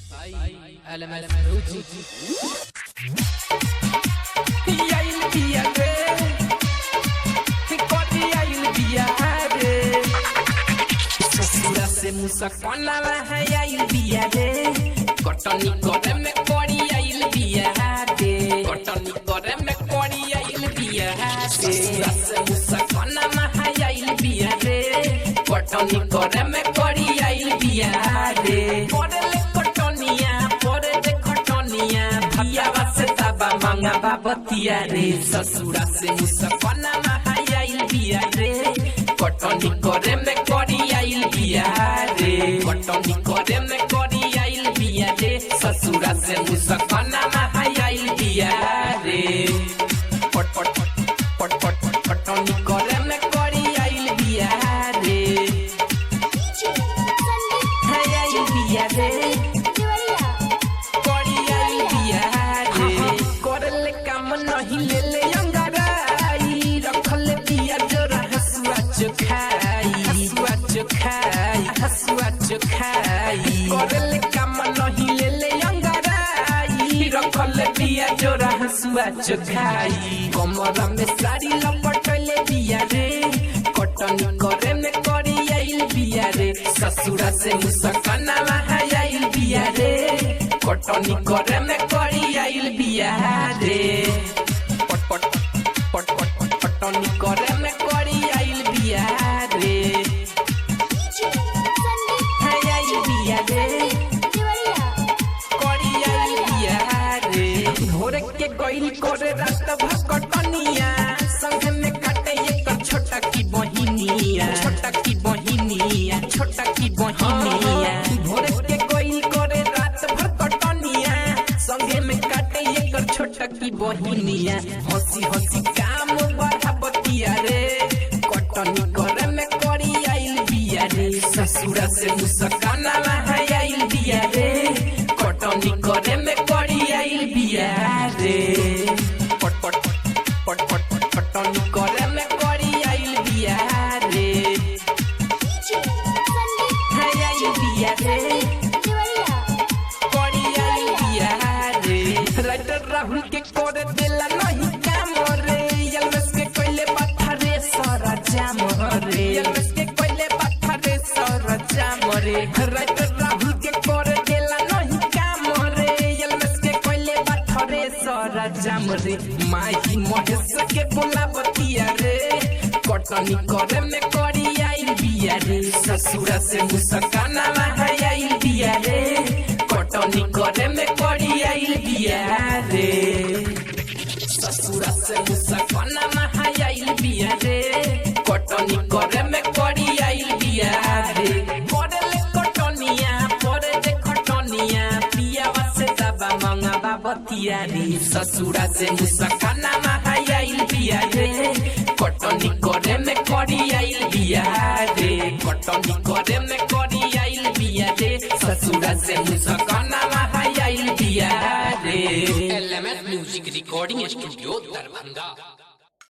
by LMS Music. आइल बिया रे, करी आइल बिया रे। ससुरा से मुसा कोना है आइल बिया रे, कटनी करे में करी आइल बिया रे, कटनी करे में करी आइल बिया रे। ससुरा से मुसा कोना है आइल बिया रे, कटनी करे में करी आइल बिया रे। करले कटनिया परे दे खटनिया, भैया से दबा मांगा बाबतिया रे। ससुरा से मुसा कोना आइल बिया रे, कटनी करे में करी आइल बिया रे, कटनी करे में करी आइल बिया रे। ससुरा से मुसा कोना आइल बिया रे, पट पट पट पट कटनी करे में करी आइल बिया रे, आइल बिया रे, करी आइल बिया रे। करले काम नहीं ले ले अंगराई, रखले बिया जोरा हसुआ चोखाई, हसुआ चोखाई, हसुआ चोखाई। करले काम नहीं ले ले अंगराई, रखले बिया जोरा हसुआ चोखाई। कमर में साड़ी लपटले बिया रे, कटनी करे में करी आइल बिया रे। ससुरा से मुसकना आइल बिया रे, कटनी करे में करी आइल बिया रे। पट पट पट पट कटनी करे में करी आइल बिया रे, आइल बिया रे, करी आइल बिया रे। भोरे के गइल करे रात भकटनिया, संग में काटे एक छोटा की बहिनिया, छोटा की बहिनिया, छोटा की बहिनिया। भोरे के गइल करे रात भर कटनिया, संगे में काटे एक छोटा की बहिनिया। हंसी हंसी काम बढ़ावतिया रे, कटनी करे में करी आइल बिया रे। ससुरा से मुसकाना आइल बिया रे, कटनी करे में करी आइल बिया रे। पट पट पट पट कटनी करे में करी आइल बिया रे, आइल बिया रे, करी आइल बिया रे। राइटर राहुल के करे देला नहीं काम रे, एलएस के कोइले पत्थरे सारा जाम रे, एलएस के कोइले पत्थरे सारा जाम रे। राइटर राहुल के करे देला नहीं काम रे, एलएस के कोइले पत्थरे सारा जाम रे। माही महेश के बोलावतिया रे, कटनी करे में करी आइल बिया रे। ससुरा से मुसकाना आइल बिया रे, कटनी करे में करी आइल बिया रे। ससुरा से मुसकाना आइल बिया रे, कटनी करे में करी आइल बिया रे। करले कटनिया परे दे खटनिया, पियावा से दबा मांगा बाबतिया रे। ससुरा से मुसकाना आइल बिया रे, कटनी करे में करी आइल बिया रे, कटनी करे में करी आइल बिया रे। ससुरा से मुसकाना आइल बिया रे। LMS Music Recording Studio, Darbhanga.